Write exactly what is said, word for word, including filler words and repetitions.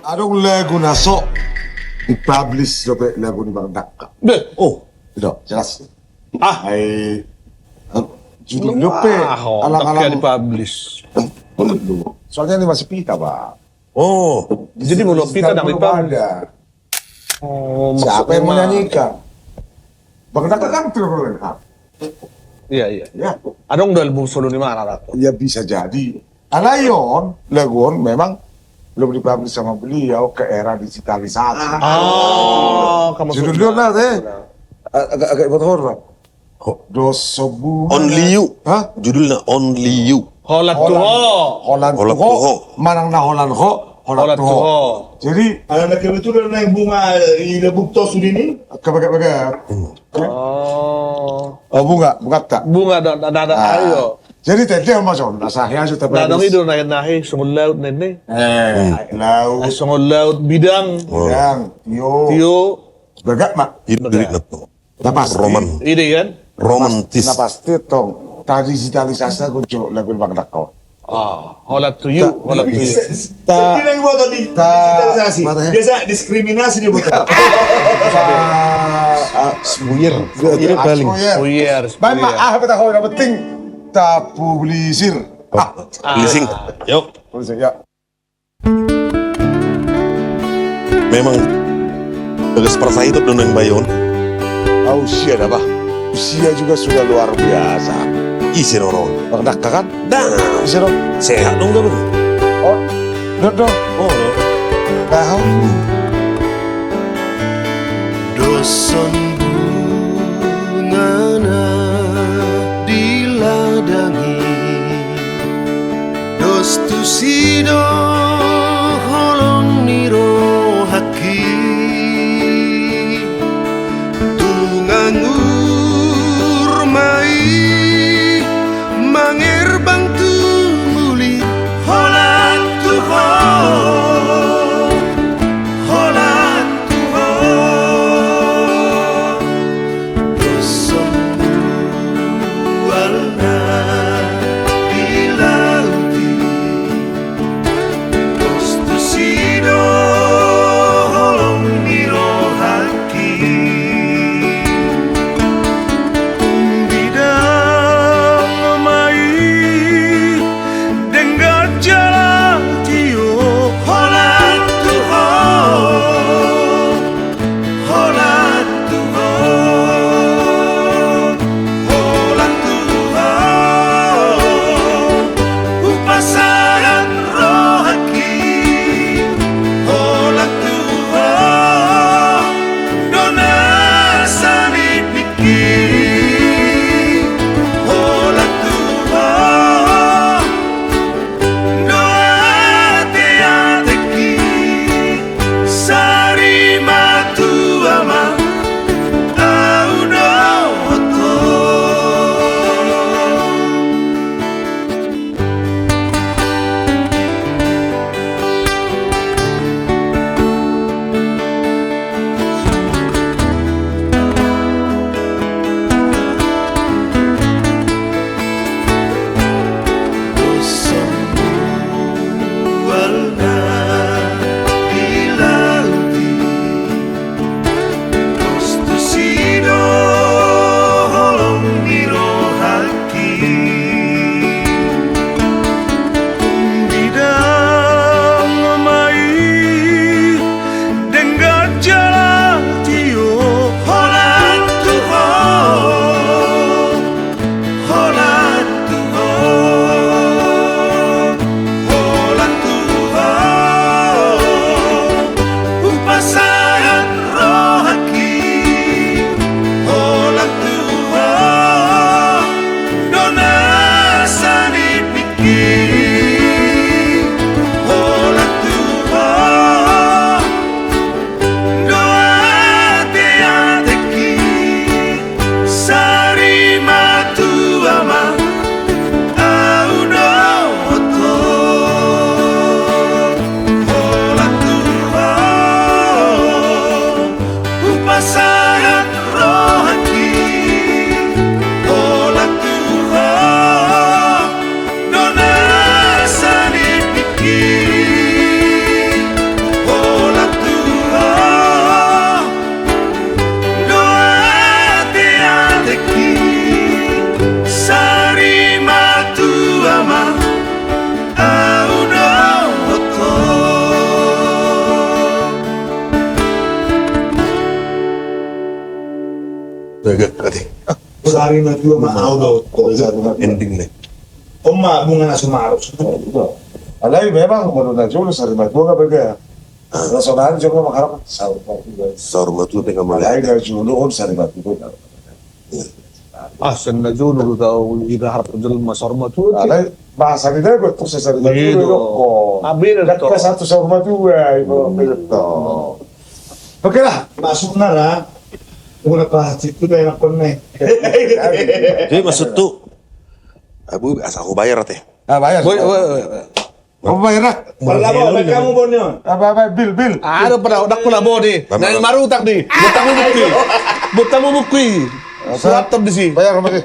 Adong lagu na so dipublish dope lagu ni Bang Dakka. Beh. Oh, do, jelas. Ah. Ai, judul dope. Wah, alang-alang dipublish. Soalnya ini masih pita, Bang. Oh, jadi molo pita dang dipublish. Ada. Oh, siapa yang menyanyikan? Bang Dakka kan terlalu lengkap. Iya, iya. Ya. Adong do album solo ni Bang Dakka? Ya, bisa jadi. Alai on, lagu on memang belum dipublish sama beliau ke era digitalisasi. Ah, kamu judul dia na, eh? Agak, agak ibot horor. Dos on bunga. Only You. Hah? Judulna Only You. Holan tu ho. Holan tu ho. Manang na holan ho, holan tu ho. Jadi, ala na kebetulan na bunga i lebuk to sudini. Kebege-bege. Oh, bunga, bunga ta. Bunga da, da, da, ayo. Jadi tete ma son, na sahe asu tapi. Adong i do na, na he songon laut na ini. Eh, laut. Songon laut, bidang. Bidang, tio. Tio. Begak ma. Ide na tu. Na pasti. Roman. Ide kan? Romantis. Na pasti tong. Tadi digitalisasi aku jo lagu Bang Dakka. Ah, holan tu ho, holan tu ho. Tapi biasa digitalisasi. Biasa diskriminasi dia buat. Spuyer. Spuyer paling. Spuyer. Baik, Mak. Ah, apa tahu yang penting tapublisir. Ah, publishing. Yuk. Publishing, ya. Memang bagas parsahiton do naeng bahen on. Au sia da bah. Usia juga sudah luar biasa. Ise do on? Bang Dakka kan? Da. Ise do? Sehat do, gabe. Oh, do do. Oh, do. Tahu. Dos on bunga na di ladang i. Dos tusi do holong ni rohangki. Tung anggur ma i mangerbang tu ngolu i. Holan tu ho. Holan tu ho. Dos on mual na di laut i. Sarimatua ma au dohot ho. Ending ne. On ma bunga na sumarus. Alai memang menurut na jolo sarimatua na bege. Rasonari jolo mangharap saur matua. Saur matua pe nga mangharap. Alai na jolo on sarimatua. Ah, sian na jolo do tau diharap jolo ma saur matua. Alai bahasa ni dago tu sarimatua. Iya do. Ambil do. Satu saur matua itu. Oke lah, masuk nara. Udah pasti tu enak pernah. Jadi maksud tu, abu asa aku bayar teh. Ah, bayar. Boy, boy, boy. Apa bayar lah? Pala bo, baik kamu bonyo. Apa, apa, bil, bil. Ada pala, dak pala bo di. Nang marutak di. Butamu bukti. Butamu bukti. Surat di si. Bayar apa sih?